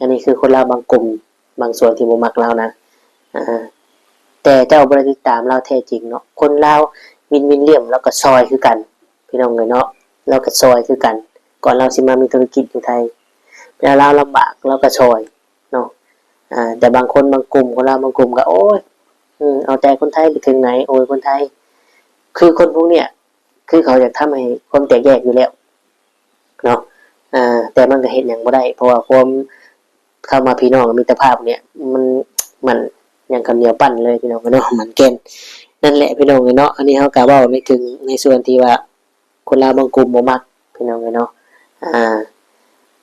ອັນນີ້ຄືຄົນລາວບາງກຸ່ມບາງສ່ວນທີ່ບໍ່ມັກລາວນະ ອາ ແຕ່ເຈົ້າບໍ່ໄດ້ຕິດຕາມລາວແທ້ຈິງເນາະ. ຄົນລາວວິນ ວິນລຽມ ລາວກໍຊ່ອຍຄືກັນ ພີ່ນ້ອງເອີຍເນາະ, ລາວກໍຊ່ອຍຄືກັນ ກ່ອນລາວຊິມາມີທຸລະກິດຢູ່ໄທ. ເວລາລາວລຳບາກລາວກໍຊ່ອຍເນາະ. ອາ ແຕ່ບາງຄົນບາງກຸ່ມ ຄົນລາວບາງກຸ່ມກໍ ໂອ້ຍ ອືມ ເອົາໃຈຄົນໄທໄປເຖິງໃດ. ໂອ້ຍ ຄົນໄທ ຄືຄົນພວກເນີ້ຍ ຄືເຂົາຢາກທຳໃຫ້ຄວາມແຕກແຍກຢູ່ແລ້ວເນາະ. ອາ ແຕ່ມັນກໍເຮັດຫຍັງບໍ່ໄດ້ ເພາະວ່າຄວາມ ຄຳວ່າພີ່ນ້ອງ ມິດຕະພາບເນີ້ຍ ມັນ ມັນຫຍັງ ເຂົ້າໜຽວປັ້ນເລີຍ ພີ່ນ້ອງເອີຍເນາະ, ມັນແກ່ນ. ນັ້ນແຫຼະ ພີ່ນ້ອງເອີຍເນາະ, ອັນນີ້ເຮົາກໍເວົ້າໃນເຖິງໃນສ່ວນທີ່ວ່າ ຄົນລາວບາງກຸ່ມບໍ່ມັກ ພີ່ນ້ອງເອີຍເນາະ, ອ່າ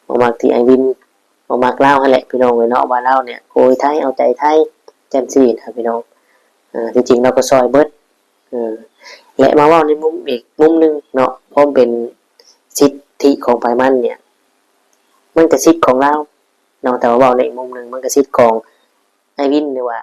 ບໍ່ມັກທີ່ອ້າຍວິນ ບໍ່ມັກລາວຫັ້ນແຫຼະ ພີ່ນ້ອງເອີຍເນາະ, ວ່າລາວເນີ້ຍໂກຍໄທ ເອົາໃຈໄທ ຈັ່ງຊີ້ນະ ພີ່ນ້ອງ. ເອີ ທີ່ຈິງລາວກໍຊ່ອຍເບິດ ເອີ ແລະ ມາເວົ້າໃນມຸມອີກມຸມໜຶ່ງເນາະ, ຄວາມເປັນສິດທິຂອງໃຜມັນເນີ້ຍ ມັນກໍສິດຂອງລາວເນາະ, ແຕ່ວ່າເວົ້າໃນອີກມຸມໜຶ່ງ ມັນກໍສິດຂອງອ້າຍວິນ ຫຼືວ່າ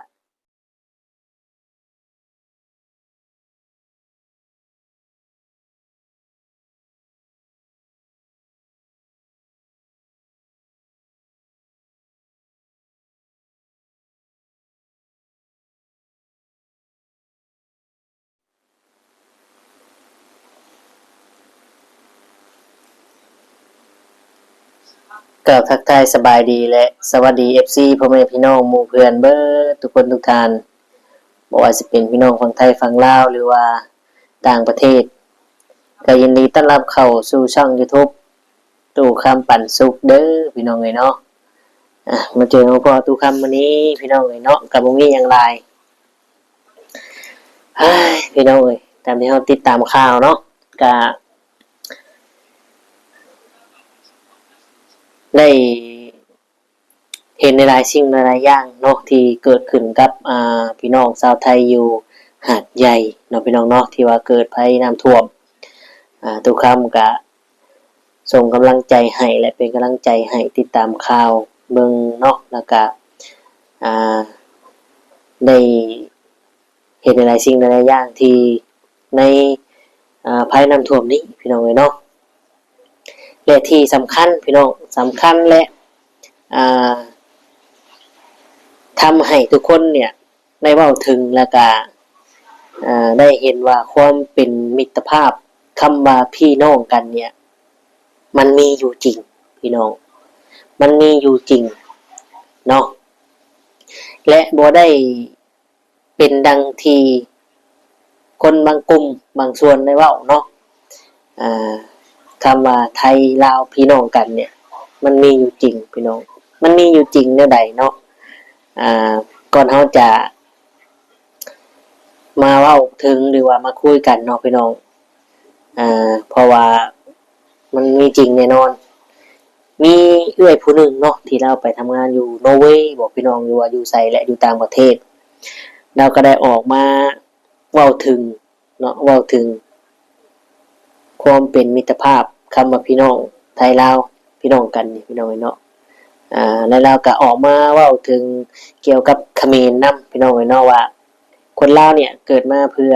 ກາບທັກທາຍສະບາຍດີ ແລະ ສະຫວັດດີ ເອັຟຊີ ພໍ່ແມ່ພີ່ນ້ອງໝູ່ເພື່ອນເບິດທຸກຄົນທຸກທ່ານ, ບໍ່ວ່າຊິເປັນພີ່ນ້ອງຝັ່ງໄທຝັ່ງລາວ ຫຼືວ່າຕ່າງປະເທດ, ກໍຍິນດີຕ້ອນຮັບເຂົ້າສູ່ຊ່ອງ YouTube ຕູ້ຄຳປັນສຸກເດີ ພີ່ນ້ອງເອີຍເນາະ. ອ່າ ມາເຈີມາພໍ້ຕູ້ຄຳມື້ນີ້ ພີ່ນ້ອງເອີຍເນາະ, ກໍບໍ່ມີຫຍັງຫຼາຍ ເຮີ້ຍ ພີ່ນ້ອງເອີຍ, ຕາມທີ່ເຮົາຕິດຕາມຂ່າວເນາະ ກະໄດ້ເຫັນຫຼາຍໆສິ່ງຫຼາຍໆຢ່າງເນາະ ທີ່ເກີດຂຶ້ນກັບ ອ່າ ພີ່ນ້ອງຊາວໄທຢູ່ຫາດໃຫຍ່ເນາະ ພີ່ນ້ອງເນາະ, ທີ່ວ່າເກີດໄພນ້ຳຖ້ວມ. ອ່າ ຕູ້ຄຳກະ ສົ່ງກຳລັງໃຈໃຫ້ ແລະ ເປັນກຳລັງໃຈໃຫ້ ຕິດຕາມຂ່າວເບິ່ງເນາະ, ແລ້ວກະ ອ່າ ໄດ້ເຫັນຫຼາຍໆສິ່ງຫຼາຍໆຢ່າງທີ່ໃນ ອ່າ ໄພນ້ຳຖ້ວມນີ້ ພີ່ນ້ອງເອີຍເນາະ. ແລະ ທີ່ສຳຄັນ ພີ່ນ້ອງ ສຳຄັນ ແລະ ອ່າ ທຳໃຫ້ທຸກຄົນເນີ້ຍ ໄດ້ເວົ້າເຖິງ ແລ້ວກະ ເອີ ໄດ້ເຫັນວ່າຄວາມເປັນມິດຕະພາບ ຄຳວ່າພີ່ນ້ອງກັນເນີ້ຍ ມັນມີຢູ່ຈິງ ພີ່ນ້ອງ, ມັນມີຢູ່ຈິງເນາະ ແລະ ບໍ່ໄດ້ເປັນດັ່ງທີ່ຄົນບາງກຸ່ມບາງສ່ວນໄດ້ເວົ້າເນາະ. ອ່າ ຄຳວ່າໄທລາວພີ່ນ້ອງກັນເນີ້ຍ ມັນມີຢູ່ຈິງ ພີ່ນ້ອງ, ມັນມີຢູ່ຈິງແນວໃດເນາະ? ອ່າ ກ່ອນເຮົາຈະມາເວົ້າເຖິງ ຫຼືວ່າມາຄຸຍກັນເນາະ ພີ່ນ້ອງ, ອ່າ ເພາະວ່າມັນມີຈິງແນ່ນອນ. ມີເອື້ອຍຜູ້ໜຶ່ງເນາະ ທີ່ລາວໄປທຳງານຢູ່ນໍເວບໍ ພີ່ນ້ອງ, ຫຼືວ່າຢູ່ໃສແຫຼະ ຢູ່ຕ່າງປະເທດ, ລາວກໍໄດ້ອອກມາເວົ້າເຖິງ ເນາະ ເວົ້າເຖິງຄວາມເປັນມິດຕະພາບ ຄຳວ່າພີ່ນ້ອງໄທລາວ ພີ່ນ້ອງກັນນີ້ ພີ່ນ້ອງເອີຍເນາະ. ອ່າ ແລະ ລາວກໍອອກມາເວົ້າເຖິງກ່ຽວກັບຂະເໝນນຳ ພີ່ນ້ອງເອີຍເນາະ ວ່າຄົນລາວເນີ້ຍເກີດມາເພື່ອ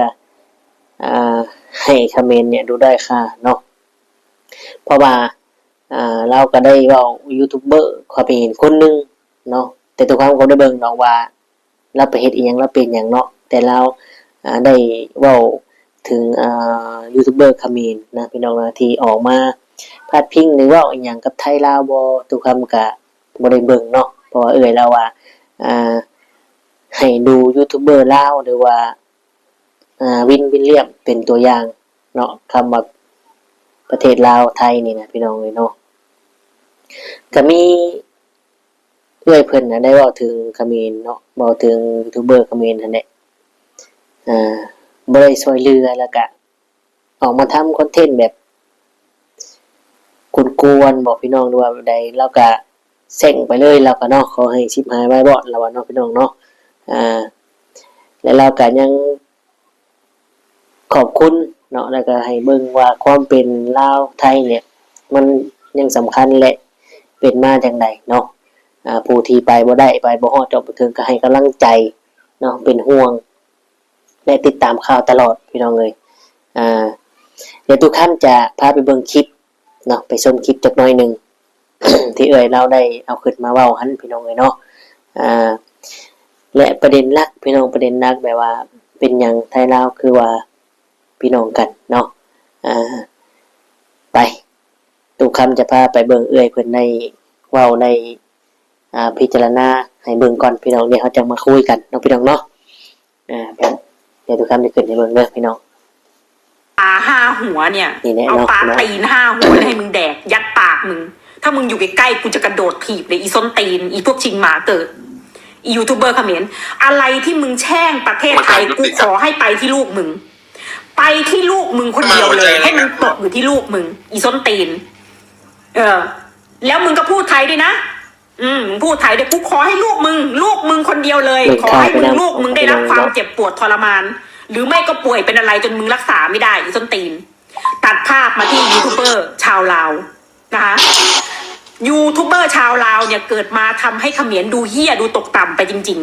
ອ່າ ໃຫ້ຂະເໝນເນີ້ຍດູດ້ອຍຄ່າເນາະ. ເພາະວ່າ ອ່າ ລາວກໍໄດ້ເວົ້າ ຢູທູບເບີຂະເໝນຄົນໜຶ່ງເນາະ, ແຕ່ຕົວຄວາມກໍບໍ່ໄດ້ເບິ່ງດອກວ່າ ລາວໄປເຮັດອີ່ຫຍັງ ລາວເປັນຫຍັງເນາະ, ແຕ່ລາວ ອ່າ ໄດ້ເວົ້າເຖິງ ອ່າ ຢູທູບເບີຂະເໝນນະ ພີ່ນ້ອງນະ ທີ່ອອກມາພາດພິງ ຫຼືເວົ້າອີ່ຫຍັງກັບໄທລາວບໍ ຕຸຄຳກະບໍ່ໄດ້ເບິ່ງເນາະ, ເພາະວ່າເອື້ອຍລາວວ່າ ອ່າ ໃຫ້ດູຢູທູບເບີລາວ ຫຼືວ່າ ອ່າ ວິນ ວິນລຽມ ເປັນຕົວຢ່າງເນາະ, ຄຳວ່າປະເທດລາວ ໄທນີ້ນະ ພີ່ນ້ອງເອີຍເນາະ. ກະມີ ເອື້ອຍເພິ່ນນະໄດ້ເວົ້າເຖິງຂະເໝນເນາະ, ເວົ້າເຖິງຢູທູບເບີຂະເໝນຫັ້ນແຫຼະ, ອ່າ ບໍ່ໄດ້ຊ່ວຍເຫຼືອ ແລ້ວກະອອກມາທຳຄອນເທັນແບບກົວນໆບໍພີ່ນ້ອງ ຫຼືວ່າແບບໃດ, ລາວກະແຊ່ງໄປເລີຍ ລາວກະເນາະ, ຂໍໃຫ້ຊິບຫາຍວາຍວອດ ລາວວ່າເນາະ ພີ່ນ້ອງເນາະ. ອ່າ ແລະ ລາວກະຍັງ ຂອບຄຸນເນາະ ແລ້ວກໍໃຫ້ເບິ່ງວ່າຄວາມເປັນລາວໄທເນີ້ຍ ມັນຍັງສຳຄັນ ແລະ ເປັນມາຈັ່ງໃດເນາະ. ອ່າ ຜູ້ທີ່ໄປບໍ່ໄດ້ ໄປບໍ່ຮອດ ເຈາະບໍ່ເຖິງ ກໍໃຫ້ກຳລັງໃຈເນາະ, ເປັນຫ່ວງ ແລະ ຕິດຕາມຂ່າວຕະຫຼອດ ພີ່ນ້ອງເອີຍ. ອ່າ ດຽວຕຸຄຳຈະພາໄປເບິ່ງຄລິບເນາະ, ໄປຊົມຄລິບຈັກໜ້ອຍໜຶ່ງ. ທີ່ເອື້ອຍລາວໄດ້ເອົາຂຶ້ນມາເວົ້າຫັ້ນ ພີ່ນ້ອງເອີຍເນາະ. ອ່າ ແລະ ປະເດັນຫຼັກ ພີ່ນ້ອງ ປະເດັນຫຼັກ ແບບວ່າເປັນຫຍັງໄທລາວຄືວ່າພີ່ນ້ອງກັນເນາະ. ອ່າ ໄປ ຕຸຄຳຈະພາໄປເບິ່ງເອື້ອຍເພິ່ນໄດ້ເວົ້າ ໄດ້ ອ່າ ພິຈາລະນາໃຫ້ເບິ່ງກ່ອນ ພີ່ນ້ອງ, ດຽວເຮົາຈັ່ງມາຄຸຍກັນເນາະ ພີ່ນ້ອງເນາະ. ອ່າ ດຽວຕຸຄຳຈະຂຶ້ນໃຫ້ເບິ່ງເດີ ພີ່ນ້ອງ. ປາຫ້າຫົວເນີ້ຍ ນີ້ແຫຼະ ເອົາ ເນາະ ປາ ເນາະ ຕີນຫ້າຫົວໃຫ້ມຶງແດກ ຍັດປາກມຶງ. ຖ້າມຶງຢູ່ໃກ້ໆ ກູຈະກະໂດດຖີບເລີຍ ອີສົ້ນຕີນ ອີພວກຊິງໝາເກີດ ອີຢູທູບເບີຂະເໝນ. ອະໄລທີ່ມຶງແຊ່ງປະເທດໄທ ກູຂໍໃຫ້ໄປທີ່ລູກມຶງ ໄປທີ່ລູກມຶງຄົນດຽວເລີຍ ໃຫ້ມັນຕົກຢູ່ທີ່ລູກມຶງ ອີສົ້ນຕີນ. ເອີ ແລ້ວມຶງກໍພູດໄທດ້ວຍນະ. ອືມ ມຶງພູດໄທເດ້ ກູຂໍໃຫ້ລູກມຶງ ລູກມຶງຄົນດຽວເລີຍ ຂໍໃຫ້ມຶງ ລູກມຶງໄດ້ຮັບຄວາມເຈັບປວດທໍລະມານ ຫຼື ໄມ່ກໍປ່ວຍເປັນອະໄລຈົນມຶງລັກສາໄມ່ໄດ້ ອີສົ້ນຕີນ. ຕັດພາບມາທີ່ຢູທູບເບີຊາວລາວນະຄະ. ຢູທູບເບີຊາວລາວເນີ້ຍ ເກີດມາທຳໃຫ້ຂະເໝນດູເຫ້ຍ ດູຕົກຕ່ຳໄປຈິງ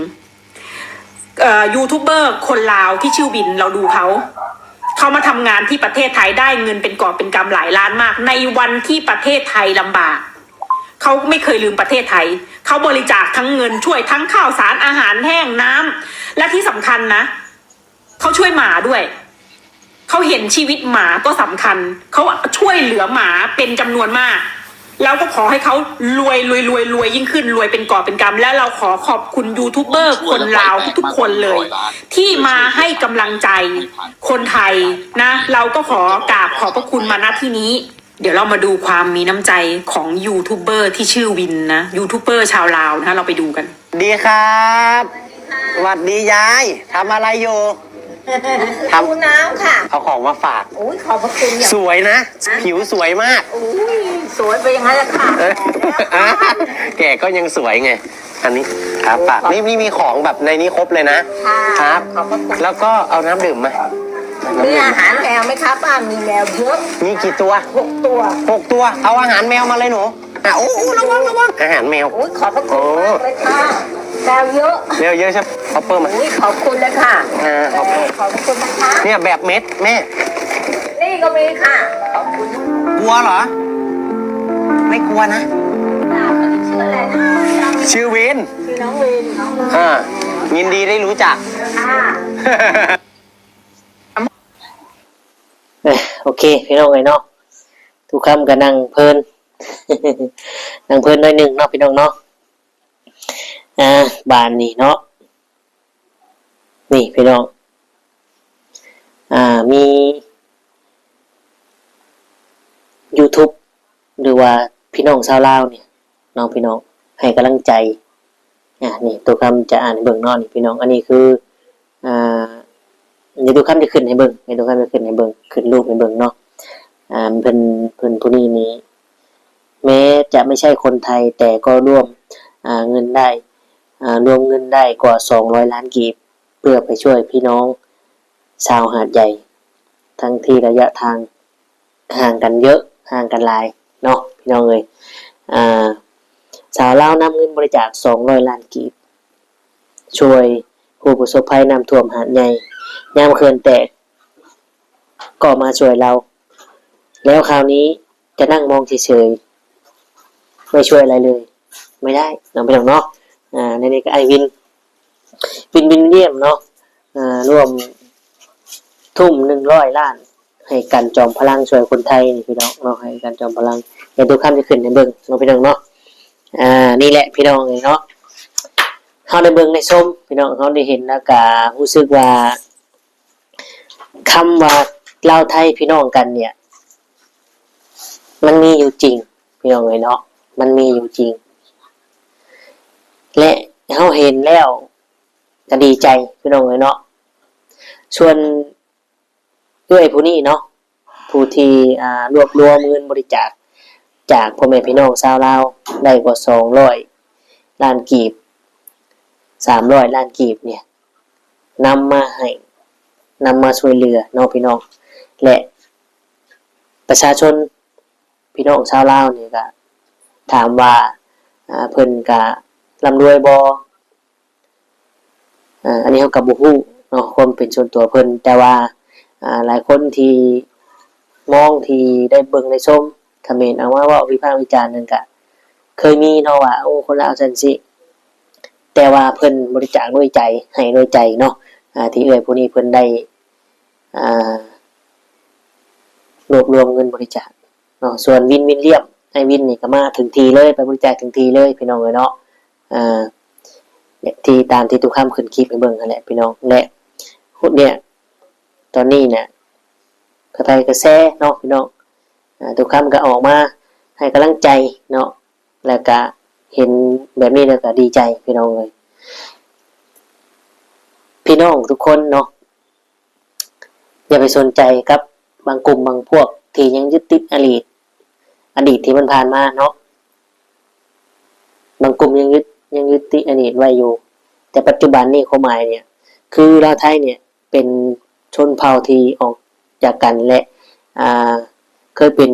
ໆ. ເອີ ຢູທູບເບີຄົນລາວທີ່ຊື່ວິນ ເຮົາດູເຂົາ ເຂົາມາທຳງານທີ່ປະເທດໄທ ໄດ້ເງິນເປັນກອບເປັນກຳຫຼາຍລ້ານມາກ ໃນວັນທີ່ປະເທດໄທລຳບາກ. ເຂົາໄມ່ເຄີຍລືມປະເທດໄທ ເຂົາບໍລິຈາກທັງເງິນ ຊ່ວຍທັງຂ້າວສານ ອາຫານແຫ້ງ ນ້ຳ ແລະ ທີ່ສຳຄັນນະ ເຂົາຊ່ວຍໝາດ້ວຍ. ເຂົາເຫັນຊີວິດໝາກໍສຳຄັນ ເຂົາຊ່ວຍເຫຼືອໝາເປັນຈຳນວນມາກ. ເຮົາກໍຂໍໃຫ້ເຂົາລວຍ ລວຍ ລວຍ ລວຍຍິ່ງຂຶ້ນ ລວຍເປັນກອບເປັນກຳ ແລະ ເຮົາຂໍຂອບຄຸນຢູທູບເບີຄົນລາວທຸກໆຄົນເລີຍ ທີ່ມາໃຫ້ກຳລັງໃຈຄົນໄທນະ. ເຮົາກໍຂໍກາບຂອບພະຄຸນມາ ນະ ທີ່ນີ້. เดี๋ยวเรามาดูความมีน้ำใจของยูทูบเบอร์ที่ชื่อวินนะ ยูทูบเบอร์ชาวลาวนะ เราไปดูกัน ดีครับ สวัสดียาย ทำอะไรอยู่ ทำ ดูน้ำค่ะ เอาของมาฝาก โอ้ย ขอบพระคุณอย่าง สวยนะ ผิวสวยมาก โอ้ย สวยไปอย่างนั้นแหละค่ะ แก่ก็ยังสวยไง อันนี้ครับ ฝาก นี่ นี่มีของแบบในนี้ครบเลยนะ ค่ะ ครับ ขอบพระคุณ แล้วก็เอาน้ำดื่มมา มีอาหารแมวไหมคะ ป้ามีแมวเยอะ มีกี่ตัว หกตัว หกตัว เอาอาหารแมวมาเลยหนู อ่ะ โอ้ โอ้ ระวัง ระวัง อาหารแมว โอ้ย ขอบพระคุณมากเลยค่ะ แมวเยอะ แมวเยอะใช่ไหม คอปเปอร์มา โอ้ย ขอบคุณเลยค่ะ อ่า ขอบคุณ ขอบคุณนะคะ เนี่ยแบบเม็ดแม่ นี่ก็มีค่ะ ขอบคุณ กลัวเหรอ ไม่กลัวนะ ชื่ออะไรนะ ชื่อวิน ชื่อน้องวิน อ่า ยินดีได้รู้จัก ค่ะ ເອີ ໂອເຄ ພີ່ນ້ອງເອີຍເນາະ ທຸກຄຳກໍນັ່ງເພີນ ນັ່ງເພີນໜ້ອຍໜຶ່ງເນາະ ພີ່ນ້ອງເນາະ. ອ່າ ບາດນີ້ເນາະ ນີ້ພີ່ນ້ອງ ອ່າ ມີຢູທູບ ຫຼືວ່າພີ່ນ້ອງຊາວລາວນີ້ເນາະ ພີ່ນ້ອງ ໃຫ້ກຳລັງໃຈ ອ່າ ນີ້ ຕຸຄຳຈະອ່ານໃຫ້ເບິ່ງເນາະ ນີ້ພີ່ນ້ອງ ອັນນີ້ຄື ອ່າ ດຽວຕຸຄຳຈະຂຶ້ນໃຫ້ເບິ່ງ ດຽວຕຸຄຳຈະຂຶ້ນໃຫ້ເບິ່ງ ຂຶ້ນຮູບໃຫ້ເບິ່ງເນາະ. ອ່າ ເພິ່ນ ເພິ່ນຜູ້ນີ້ນີ້ ແມ້ຈະໄມ່ໃຊ່ຄົນໄທ ແຕ່ກໍລວມ ອ່າ ເງິນໄດ້ ອ່າ ລວມເງິນໄດ້ກວ່າສອງຮ້ອຍລ້ານກີບ ເພື່ອໄປຊ່ວຍພີ່ນ້ອງຊາວຫາດໃຫຍ່ ທັງທີ່ໄລຍະທາງ ຫ່າງກັນເຍອະ ຫ່າງກັນຫຼາຍເນາະ ພີ່ນ້ອງເອີຍ. ອ່າ ຊາວລາວນຳເງິນບໍລິຈາກສອງຮ້ອຍລ້ານກີບ ຊ່ວຍຜູ້ປະສົບໄພນ້ຳຖ້ວມຫາດໃຫຍ່ ຍາມເຂື່ອນແຕກກໍມາຊ່ວຍລາວ ແລ້ວຄາວນີ້ຈະນັ່ງມອງເສີຍໆ ໄມ່ຊ່ວຍອະໄລເລີຍ ໄມ່ໄດ້ເນາະ ພີ່ນ້ອງເນາະ. ອ່າ ໃນນີ້ກໍອ້າຍວິນ ວິນ ວິນວຽມເນາະ ອ່າ ຮ່ວມທຸ່ມໜຶ່ງຮ້ອຍລ້ານ ໃຫ້ກັນຈອມພະລັງຊ່ວຍຄົນໄທນີ້ພີ່ນ້ອງເນາະ ໃຫ້ກັນຈອມພະລັງ ດຽວຕຸຄຳຈະຂຶ້ນໃຫ້ເບິ່ງເນາະ ພີ່ນ້ອງເນາະ. ອ່າ ນີ້ແຫຼະພີ່ນ້ອງເອີຍເນາະ ເຮົາໄດ້ເບິ່ງໄດ້ຊົມພີ່ນ້ອງ ເຮົາໄດ້ເຫັນແລ້ວກະຮູ້ສຶກວ່າ ຄຳວ່າລາວໄທພີ່ນ້ອງກັນເນີ້ຍ ມັນມີຢູ່ຈິງພີ່ນ້ອງເອີຍເນາະ ມັນມີຢູ່ຈິງ ແລະ ເຮົາເຫັນແລ້ວກະດີໃຈພີ່ນ້ອງເອີຍເນາະ. ສ່ວນເອື້ອຍຜູ້ນີ້ເນາະ ຜູ້ທີ່ ອ່າ ລວບລວມເງິນບໍລິຈາກ ຈາກພໍ່ແມ່ພີ່ນ້ອງຊາວລາວໄດ້ກວ່າສອງຮ້ອຍລ້ານກີບ ສາມຮ້ອຍລ້ານກີບເນີ້ຍ ນຳມາໃຫ້ ນຳມາຊ່ວຍເຫຼືອເນາະພີ່ນ້ອງ ແລະ ປະຊາຊົນ ພີ່ນ້ອງຊາວລາວນີ້ກະຖາມວ່າ ອ່າ ເພິ່ນກະລ່ຳລວຍບໍ່? ອ່າ ອັນນີ້ເຮົາກໍບໍ່ຮູ້ເນາະ ຄວາມເປັນສ່ວນຕົວເພິ່ນ ແຕ່ວ່າ ອ່າ ຫຼາຍຄົນທີ່ມອງ ທີ່ໄດ້ເບິ່ງໄດ້ຊົມ ຄອມເມັນເອົາມາເວົ້າວິພາກວິຈານນັ້ນກະ ເຄີຍມີເນາະວ່າ ໂອ້ ຄົນລາວຊັ້ນຊີ້ ແຕ່ວ່າເພິ່ນບໍລິຈາກດ້ວຍໃຈ ໃຫ້ດ້ວຍໃຈເນາະ ອ່າ ທີ່ເອື້ອຍຜູ້ນີ້ເພິ່ນໄດ້ ອ່າ ລວບລວມເງິນບໍລິຈາກເນາະ. ສ່ວນວິນ ວິນລຽມ ອ້າຍວິນນີ້ກໍມາເຖິງທີ່ເລີຍ ໄປບໍລິຈາກເຖິງທີ່ເລີຍ ພີ່ນ້ອງເອີຍເນາະ. ອ່າ ທີ່ ຕາມທີ່ຕຸຄຳຂຶ້ນຄລິບໃຫ້ເບິ່ງຫັ້ນແຫຼະ ພີ່ນ້ອງ. ແລະ ຮອດເນຍ ຕອນນີ້ນະ ກະໄພກະແຊເນາະ ພີ່ນ້ອງ. ອ່າ ຕຸຄຳກໍອອກມາໃຫ້ກຳລັງໃຈເນາະ ແລ້ວກະເຫັນແບບນີ້ແລ້ວກະດີໃຈ ພີ່ນ້ອງເອີຍ. ພີ່ນ້ອງທຸກຄົນເນາະ ຢ່າໄປສົນໃຈກັບບາງກຸ່ມບາງພວກທີ່ຍັງຍຶດຕິດອະດີດ ອະດີດທີ່ມັນຜ່ານມາເນາະ. ບາງກຸ່ມຍັງຍຶດ ຍັງຍຶດຕິດອະດີດໄວ້ຢູ່ ແຕ່ປັດຈຸບັນນີ້ຄວາມໝາຍເນຍ ຄືລາວໄທເນຍ ເປັນຊົນເຜົ່າທີ່ອອກຈາກກັນ ແລະ ອ່າ ເຄີຍເປັນ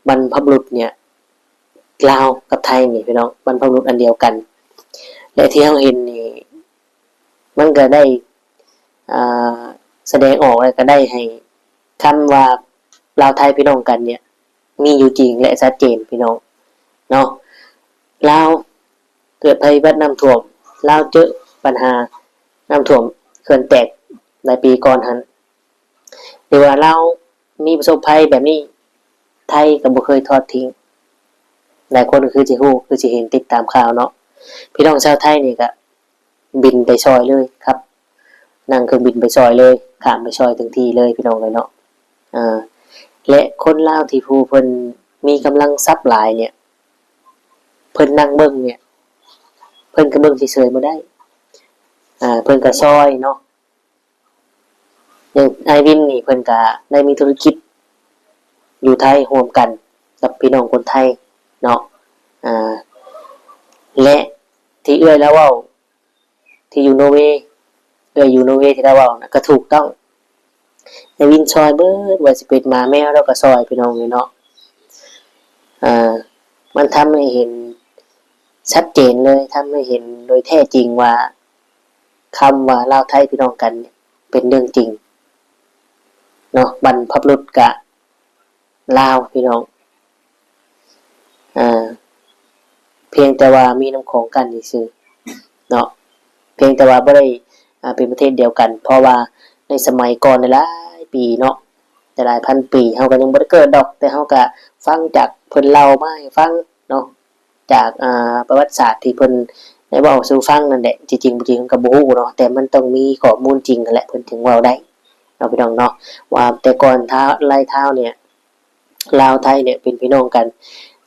ບັນພະບຸລຸດເນຍ ລາວກັບໄທນີ້ ພີ່ນ້ອງ ບັນພະບຸລຸດອັນດຽວກັນ. ແລະ ທີ່ເຮົາເຫັນນີ້ ມັນກໍໄດ້ ອ່າ ສະແດງອອກ ແລະ ກໍໄດ້ໃຫ້ຄຳວ່າລາວໄທພີ່ນ້ອງກັນເນຍ ມີຢູ່ຈິງ ແລະ ຊັດເຈນ ພີ່ນ້ອງເນາະ. ລາວເກີດໄພພິບັດນ້ຳຖ້ວມ ລາວເຈີບັນຫານ້ຳຖ້ວມເຂື່ອນແຕກຫຼາຍປີກ່ອນຫັ້ນ ຫຼືວ່າລາວມີປະສົບໄພແບບນີ້ ໄທກໍບໍ່ເຄີຍທອດຖິ້ມ. ຫຼາຍຄົນກໍຄືຊິຮູ້ ຄືຊິເຫັນ ຕິດຕາມຂ່າວເນາະ. ພີ່ນ້ອງຊາວໄທນີ້ກໍບິນໄປຊ່ອຍເລີຍ ຂັບ ນັ່ງເຄື່ອງບິນໄປຊ່ອຍເລີຍ ຂ້າມໄປຊ່ອຍເຖິງທີ່ເລີຍ ພີ່ນ້ອງເອີຍເນາະ. ອ່າ ແລະ ຄົນລາວທີ່ຜູ້ເພິ່ນມີກຳລັງຊັບຫຼາຍເນຍ ເພິ່ນນັ່ງເບິ່ງເນຍ ເພິ່ນກໍເບິ່ງເສີຍໆບໍ່ໄດ້ ອ່າ ເພິ່ນກໍຊ່ອຍເນາະ. ຢ່າງອ້າຍວິນນີ້ ເພິ່ນກະໄດ້ມີທຸລະກິດຢູ່ໄທຮ່ວມກັນກັບພີ່ນ້ອງຄົນໄທເນາະ. ອ່າ ແລະ ທີ່ເອື້ອຍລາວເວົ້າ ທີ່ຢູ່ໂນເວ ເອື້ອຍຢູ່ໂນເວທີ່ລາວເວົ້ານະ ກະຖືກຕ້ອງ. ອ້າຍວິນຊ່ອຍເບິດ ວ່າຊິເປັນໝາແມວລາວກະຊ່ອຍ ພີ່ນ້ອງເອີຍເນາະ. ອ່າ ມັນທຳໃຫ້ເຫັນຊັດເຈນເລີຍ ທຳໃຫ້ເຫັນໂດຍແທ້ຈິງວ່າ ຄຳວ່າລາວໄທພີ່ນ້ອງກັນເປັນເລື່ອງຈິງເນາະ. ບັນພະບຸລຸດກະລາວພີ່ນ້ອງ ອ່າ ພຽງແຕ່ວ່າມີນ້ຳຂອງກັ້ນຊື່ໆເນາະ ພຽງແຕ່ວ່າບໍ່ໄດ້ ອ່າ ເປັນປະເທດດຽວກັນ ເພາະວ່າໃນສະໄໝກ່ອນຫຼາຍໆປີເນາະ ຫຼາຍໆພັນປີ ເຮົາກໍຍັງບໍ່ໄດ້ເກີດດອກ ແຕ່ເຮົາກໍຟັງຈາກເພິ່ນເລົ່າມາໃຫ້ຟັງເນາະ. ຈາກ ອ່າ ປະຫວັດສາດທີ່ເພິ່ນໄດ້ເວົ້າສູ່ຟັງນັ້ນແຫຼະ ຊິຈິງບໍ່ຈິງເຮົາກໍບໍ່ຮູ້ເນາະ ແຕ່ມັນຕ້ອງມີຂໍ້ມູນຈິງຫັ້ນແຫຼະ ເພິ່ນຈຶ່ງເວົ້າໄດ້ເນາະ ພີ່ນ້ອງເນາະ. ວ່າແຕ່ກ່ອນທ້າວ ໄລ່ທ້າວເນຍ ລາວໄທເນຍເປັນພີ່ນ້ອງກັນ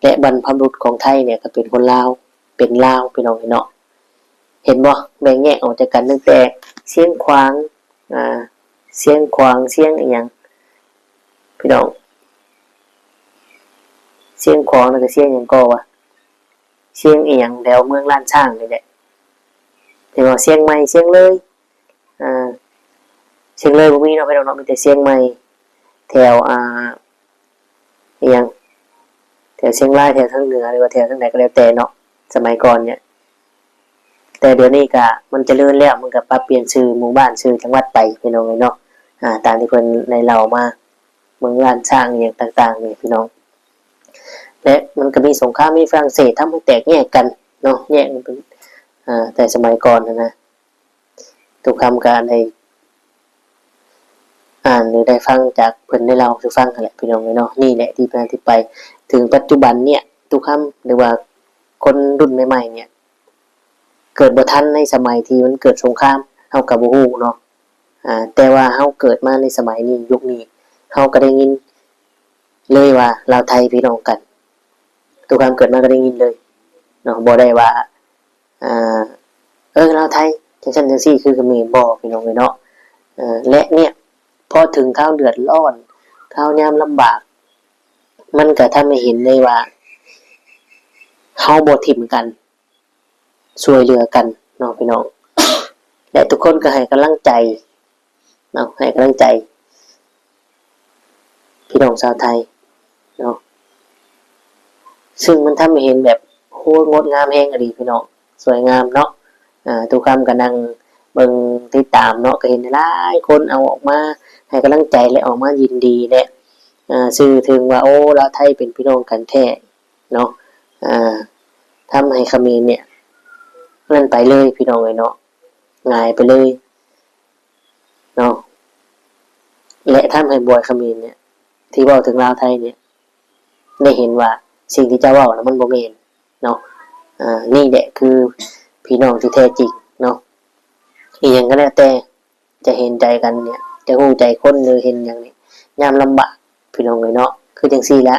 ແລະ ບັນພະບຸລຸດຂອງໄທເນຍກໍເປັນຄົນລາວ ເປັນລາວ ພີ່ນ້ອງເນາະ. ເຫັນບໍ່? ແບ່ງແຍກອອກຈາກກັນຕັ້ງແຕ່ຊຽງຂວາງ ອ່າ ຊຽງຂວາງ ຊຽງອີ່ຫຍັງ ພີ່ນ້ອງ ຊຽງຂວາງ ແລ້ວກໍຊຽງຫຍັງກໍວະ ຊຽງອີ່ຫຍັງ ແຖວເມືອງລ້ານຊ້າງນີ້ແຫຼະ ເຫັນບໍ່? ຊຽງໃໝ່ ຊຽງເລີຍ ອ່າ ຊຽງເລີຍບໍ່ມີເນາະ ພີ່ນ້ອງເນາະ ມີແຕ່ຊຽງໃໝ່ ແຖວ ອ່າ ອີ່ຫຍັງ ແຖວຊຽງລາຍ ແຖວທາງເໜືອ ຫຼືວ່າແຖວທາງໃດກໍແລ້ວແຕ່ເນາະ ສະໄໝກ່ອນເນຍ. ແຕ່ດຽວນີ້ກະມັນຈະເລີນແລ້ວ ມັນກະປັບປ່ຽນຊື່ໝູ່ບ້ານ ຊື່ຈັງຫວັດໄປ ພີ່ນ້ອງເອີຍເນາະ. ອ່າ ຕາມທີ່ເພິ່ນໄດ້ເລົ່າມາ ເມືອງລ້ານຊ້າງອີ່ຫຍັງຕ່າງໆນີ້ ພີ່ນ້ອງ ແລະ ມັນກະມີສົງຄາມ ມີຝຣັ່ງເສດ ທຳໃຫ້ແຕກແຍກກັນເນາະ ແຍກກັນເປັນ ອ່າ ແຕ່ສະໄໝກ່ອນຫັ້ນນະ. ຕຸຄຳກະໄດ້ອ່ານ ຫຼື ໄດ້ຟັງຈາກເພິ່ນໄດ້ເລົ່າສູ່ຟັງຫັ້ນແຫຼະ ພີ່ນ້ອງເອີຍເນາະ. ນີ້ແຫຼະທີ່ມາທີ່ໄປ ເຖິງປັດຈຸບັນເນຍ ຕຸຄຳ ຫຼືວ່າຄົນລຸ້ນໃໝ່ໆເນຍ ເກີດບໍ່ທັນໃນສະໄໝທີ່ມັນເກີດສົງຄາມ ເຮົາກໍບໍ່ຮູ້ເນາະ. ອ່າ ແຕ່ວ່າເຮົາເກີດມາໃນສະໄໝນີ້ ຍຸກນີ້ ເຮົາກໍໄດ້ຍິນເລີຍວ່າລາວໄທພີ່ນ້ອງກັນ. ຕຸຄຳເກີດມາກໍໄດ້ຍິນເລີຍເນາະ ບໍ່ໄດ້ວ່າ ອ່າ ເອີ ລາວໄທຈັ່ງຊັ້ນຈັ່ງຊີ້ຄືຂະເໝນ ບໍ່ ພີ່ນ້ອງເອີຍເນາະ. ເອີ ແລະ ເນຍ ພໍເຖິງຄາວເດືອດຮ້ອນ ຄາວຍາມລຳບາກ ມັນກະທຳໃຫ້ເຫັນໄດ້ວ່າ ເຮົາບໍ່ຖິ້ມກັນ ຊ່ວຍເຫຼືອກັນເນາະ ພີ່ນ້ອງ ແລະ ທຸກຄົນກໍໃຫ້ກຳລັງໃຈເນາະ ໃຫ້ກຳລັງໃຈພີ່ນ້ອງຊາວໄທເນາະ. ຊຶ່ງມັນທຳໃຫ້ເຫັນແບບ ໂອ້ ງົດງາມແຮງອີ່ຫຼີ ພີ່ນ້ອງ ສວຍງາມເນາະ. ອ່າ ຕຸຄຳກໍນັ່ງເບິ່ງຕິດຕາມເນາະ ກໍເຫັນຫຼາຍຄົນເອົາອອກມາໃຫ້ກຳລັງໃຈ ແລະ ອອກມາຍິນດີ ແລະ ອ່າ ສື່ເຖິງວ່າ ໂອ້ ລາວໄທເປັນພີ່ນ້ອງກັນແທ້ເນາະ. ອ່າ ທຳໃຫ້ຂະເໝນເນຍນັ້ນໄປເລີຍ ພີ່ນ້ອງເອີຍເນາະ, ຫງາຍໄປເລີຍເນາະ ແລະ ທຳໃຫ້ບອຍຂະເໝນເນຍ ທີ່ເວົ້າເຖິງລາວໄທເນຍ ໄດ້ເຫັນວ່າສິ່ງທີ່ເຈົ້າເວົ້ານະມັນບໍ່ແມ່ນເນາະ. ອາ ນີ້ແຫຼະຄືພີ່ນ້ອງທີ່ແທ້ຈິງເນາະ. ອີ່ຫຍັງກໍແລ້ວແຕ່ ຈະເຫັນໃຈກັນເນຍ ຈະຮູ້ໃຈຄົນ ຫຼືເຫັນຫຍັງນີ້ ຍາມລຳບາກ ພີ່ນ້ອງເອີຍເນາະ ຄືຈັ່ງຊີ້ແຫຼະ.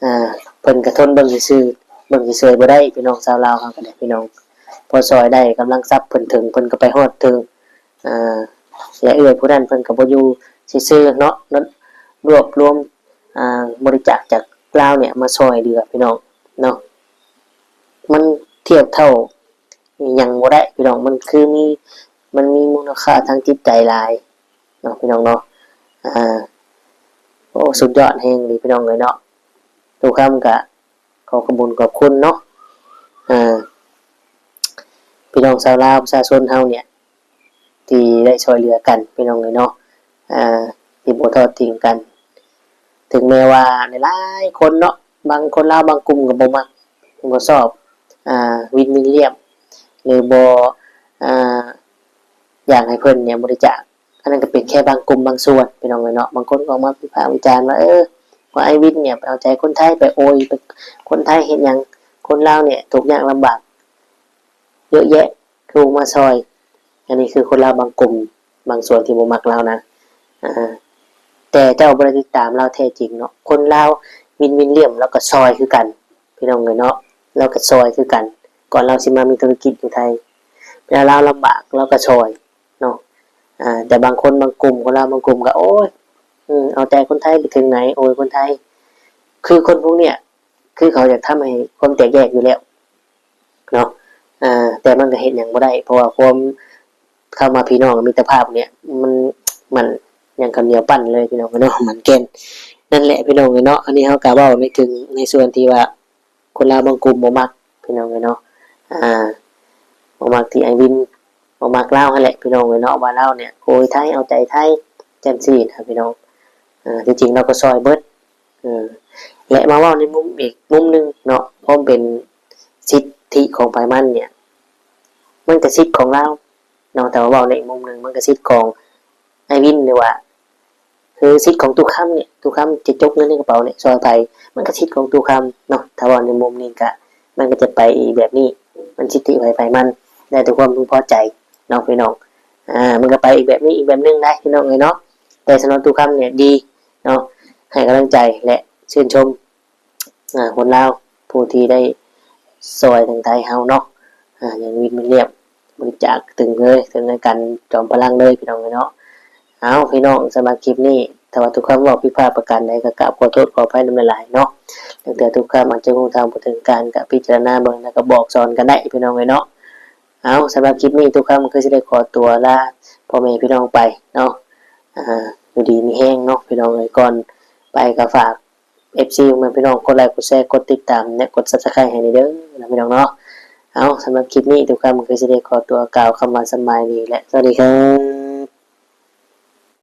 ອາ ເພິ່ນກະທົນເບິ່ງຊື່ໆ ເບິ່ງເຊີຍໆບໍ່ໄດ້ ພີ່ນ້ອງຊາວລາວເຮົາກໍໄດ້ ພີ່ນ້ອງ. ພໍຊ່ອຍໄດ້ ກຳລັງຊັບເພິ່ນເຖິງ ເພິ່ນກໍໄປຮອດເຖິງ. ອາ ແລະ ເອື້ອຍຜູ້ນັ້ນເພິ່ນກໍບໍ່ຢູ່ຊື່ໆເນາະ ລວບລວມ ອາ ບໍລິຈາກຈາກລາວເນຍມາຊ່ອຍເຫຼືອ ພີ່ນ້ອງເນາະ. ມັນທຽບເທົ່າ ຫຍັງບໍ່ໄດ້ ພີ່ນ້ອງ. ມັນຄືມີ ມັນມີມູນຄ່າທາງຈິດໃຈຫຼາຍເນາະ ພີ່ນ້ອງເນາະ. ອາ ໂອ້ ສຸດຍອດແຮງອີ່ຫຼີ ພີ່ນ້ອງເອີຍເນາະ. ຕຸຄຳກະຂໍຂອບບຸນຂອບຄຸນເນາະ ອາ ພີ່ນ້ອງຊາວລາວ ປະຊາຊົນເຮົາເນຍ ທີ່ໄດ້ຊ່ວຍເຫຼືອກັນ ພີ່ນ້ອງເອີຍເນາະ. ອາ ທີ່ບໍ່ທອດຖິ້ມກັນ ເຖິງແມ້ວ່າຫຼາຍໆຄົນເນາະ ບາງຄົນລາວບາງກຸ່ມກໍບໍ່ມັກ ບໍ່ຊອບ ອາ ວິນ ວິນລຽມ ຫຼືບໍ່ ອາ ຢາກໃຫ້ເພິ່ນເນຍບໍລິຈາກ. ອັນນັ້ນກໍເປັນແຄ່ບາງກຸ່ມບາງສ່ວນ ພີ່ນ້ອງເອີຍເນາະ. ບາງຄົນກໍອອກມາວິພາກວິຈານວ່າ ເອີ ວ່າອ້າຍວິນເນຍໄປເອົາໃຈຄົນໄທ ໄປໂອຍ ໄປ ຄົນໄທເຮັດຫຍັງ ຄົນລາວເນຍທຸກຍາກລຳບາກເຍອະແຍະ ຄືບໍ່ມາຊ່ອຍ. ອັນນີ້ຄືຄົນລາວບາງກຸ່ມບາງສ່ວນທີ່ບໍ່ມັກລາວນະ. ອາ ແຕ່ເຈົ້າບໍ່ໄດ້ຕິດຕາມລາວແທ້ຈິງເນາະ. ຄົນລາວ ວິນ ວິນລຽມ ລາວກໍຊ່ອຍຄືກັນ ພີ່ນ້ອງເອີຍເນາະ. ລາວກໍຊ່ອຍຄືກັນ ກ່ອນລາວຊິມາມີທຸລະກິດຢູ່ໄທ. ເວລາລາວລຳບາກ ລາວກໍຊ່ອຍເນາະ. ອາ ແຕ່ບາງຄົນບາງກຸ່ມ ຄົນລາວບາງກຸ່ມກໍ ໂອ້ຍ ອືມ ເອົາໃຈຄົນໄທໄປເຖິງໃດ ໂອຍຄົນໄທ. ຄືຄົນພວກເນຍ ຄືເຂົາຢາກທຳໃຫ້ຄວາມແຕກແຍກຢູ່ແລ້ວເນາະ. ອາ ແຕ່ມັນກໍເຮັດຫຍັງບໍ່ໄດ້ ເພາະວ່າຄວາມ ຄຳວ່າພີ່ນ້ອງມິດຕະພາບເນຍ ມັນ ມັນຫຍັງ ເຂົ້າໜຽວປັ້ນເລີຍ ພີ່ນ້ອງເນາະ ມັນແກ່ນ. ນັ້ນແຫຼະ ພີ່ນ້ອງເອີຍເນາະ. ອັນນີ້ເຮົາກໍເວົ້າໃນເຖິງໃນສ່ວນທີ່ວ່າ ຄົນລາວບາງກຸ່ມບໍ່ມັກ ພີ່ນ້ອງເອີຍເນາະ. ອາ ບໍ່ມັກທີ່ອ້າຍວິນ ບໍ່ມັກລາວຫັ້ນແຫຼະ ພີ່ນ້ອງເອີຍເນາະ ວ່າລາວເນຍໂກຍໄທ ເອົາໃຈໄທ ຈັ່ງຊີ້ນະ ພີ່ນ້ອງ. ອາ ທີ່ຈິງລາວກໍຊ່ອຍເບິດ ເອີ ແລະ ມາເວົ້າໃນມຸມອີກມຸມໜຶ່ງເນາະ ຄວາມເປັນສິດທິຂອງໃຜມັນເນຍ ມັນກໍສິດຂອງລາວເນາະ. ແຕ່ວ່າເວົ້າໃນອີກມຸມໜຶ່ງ ມັນກໍສິດຂອງອ້າຍວິນ ຫຼືວ່າ ຄືສິດຂອງຕຸຄຳເນຍ ຕຸຄຳຈະຈົກເງິນໃນກະເປົາເນຍ ຊ່ອຍໃຜ ມັນກໍສິດຂອງຕຸຄຳເນາະ. ຖ້າເວົ້າໃນມຸມນີ້ກະ ມັນກໍຈະໄປອີກແບບນີ້ ມັນສິດທິໃຜໃຜມັນ ແລ້ວແຕ່ຄວາມເພິ່ງພໍໃຈເນາະ ພີ່ນ້ອງ. ອາ ມັນກໍໄປອີກແບບນີ້ອີກແບບໜຶ່ງໄດ໋ ພີ່ນ້ອງເອີຍເນາະ. ແຕ່ສຳລັບຕຸຄຳເນຍ ດີເນາະ ໃຫ້ກຳລັງໃຈ ແລະ ຊື່ນຊົມ ອາ ຄົນລາວຜູ້ທີ່ໄດ້ຊ່ອຍທາງໄທເຮົາເນາະ. ອາ ຢ່າງວິນ ວິນລຽມ ບໍລິຈາກເຖິງເລີຍ ເຖິງອາຈານຈອມພະລັງເລີຍ ພີ່ນ້ອງເອີຍເນາະ. ເອົາ ພີ່ນ້ອງ ສຳລັບຄລິບນີ້ ຖ້າວ່າຕຸຄຳເວົ້າຜິດພາດປະການໃດ ກໍກາບຂໍໂທດຂໍອະໄພນຳຫຼາຍໆເນາະ. ລາງເທື່ອຕຸຄຳອາດຈະຮູ້ເທົ່າບໍ່ເຖິງການ ກໍພິຈາລະນາເບິ່ງ ແລ້ວກໍບອກສອນກັນໄດ້ ພີ່ນ້ອງເອີຍເນາະ. ເອົາ ສຳລັບຄລິບນີ້ ຕຸຄຳຄືຊິໄດ້ຂໍຕົວລາພໍ່ແມ່ພີ່ນ້ອງໄປເນາະ. ອາ ຢູ່ດີມີແຮງເນາະ ພີ່ນ້ອງເອີຍ. ກ່ອນໄປກໍຝາກ ເອັຟຊີ ພໍ່ແມ່ພີ່ນ້ອງ ກົດໄລ ກົດແຊ ກົດຕິດຕາມ ແລະ ກົດ Subscribe ໃຫ້ແດ່ເດີນະ ພີ່ນ້ອງເນາະ. ເອົາ ສຳລັບຄລິບນີ້ ຕຸຄຳຄືຊິໄດ້ຂໍຕົວກ່າວຄຳວ່າສະບາຍດີ ແລະ ສະຫວັດດີຄັບ.